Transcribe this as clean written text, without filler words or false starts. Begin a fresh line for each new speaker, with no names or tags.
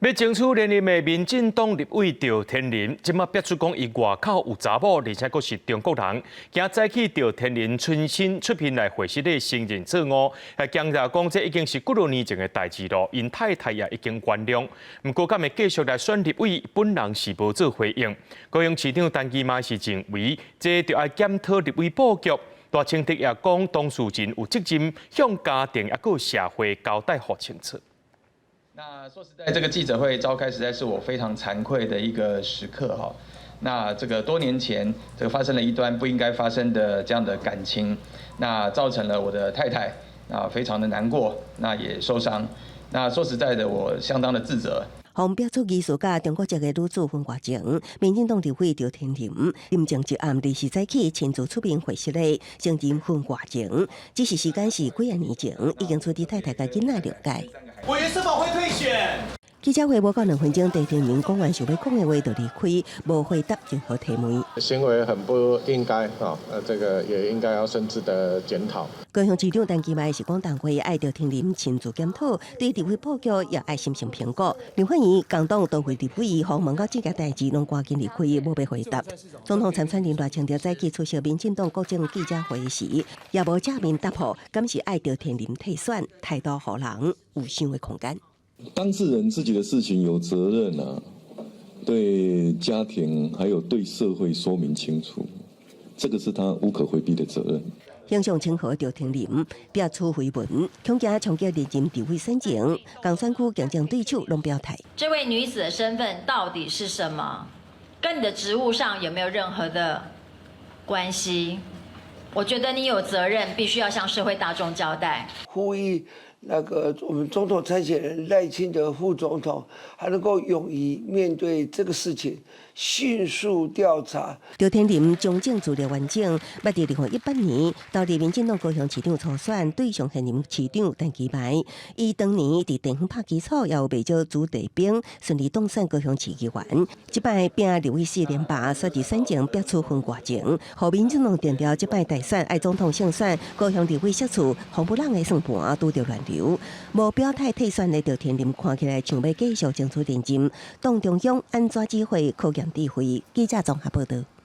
欲爭取連任的民進黨立委趙天麟，這馬爆出講伊外口有查某，而且閣是中國人。今早起趙天麟親身出面來會室咧承認錯誤，還強調講這已經是幾若年前的代誌囉，𪜶太太也已經原諒。毋過，敢會繼續來選立委，本人是無做回應。高雄市長陳其邁是認為，這著愛檢討立委布局。賴清德也講，當事人有責任向家庭抑閣社會交代予清楚。
那說實在，這個記者會召開，實在是我非常慚愧的一個時刻哈。那這個多年前，這個發生了一段不應該發生的這樣的感情，那造成了我的太太啊非常的難過，那也受傷。那說實在的，我相當的自責。
予爆出疑似佮中國籍的女子婚外情，民進黨立委趙天麟林鄭一暗二時早起親自出面會室咧承認婚外情，只是時間是幾仔年前，已經取得太太佮囡仔諒解。
委員是否會退選？
記者會無夠2分鐘，趙天麟講完想欲講的話就離開，無回答任何提問。
行為很不應該啊，這個也應該要深自的檢討。
高雄市長陳其邁是講，黨會愛趙天麟親自檢討，對立委布局也愛審慎評估。立法院共黨多位立委予問到這件代誌，攏趕緊離開，無欲回答。總統參選人賴清德早起出席民進黨國政記者會時，也無正面答覆，敢是愛趙天麟退選，態度予人有想的空間。
當事人自己的事情有責任啊，對家庭還有對社會說明清楚，這個是他無可迴避的責任。
形象親和趙天麟爆出緋聞，恐驚衝擊連任立委選情，共選區競爭對手攏表態。
這位女子的身份到底是什麼？跟你的職務上有沒有任何的關係？我覺得你有責任，必須要向社會大眾交代。
呼籲那個我們總統參選人賴清德副總統，還能夠勇於面對這個事情，迅速調查。
趙天麟從政資歷完整，捌佇2018年投入民進黨高雄市長初選，對上現任市長陳其邁。伊當年佇地方拍基礎，也有袂少子弟兵順利當選高雄市議員。這擺拼立委四連霸，煞佇選前爆出婚外情，予民進黨定調這擺大選愛總統勝選，高雄立委席次紅不讓的算盤拄著亂流，無表態退選的趙天麟看起來像欲繼續爭取連任，黨中央按怎指揮考驗智慧？記者綜合報道。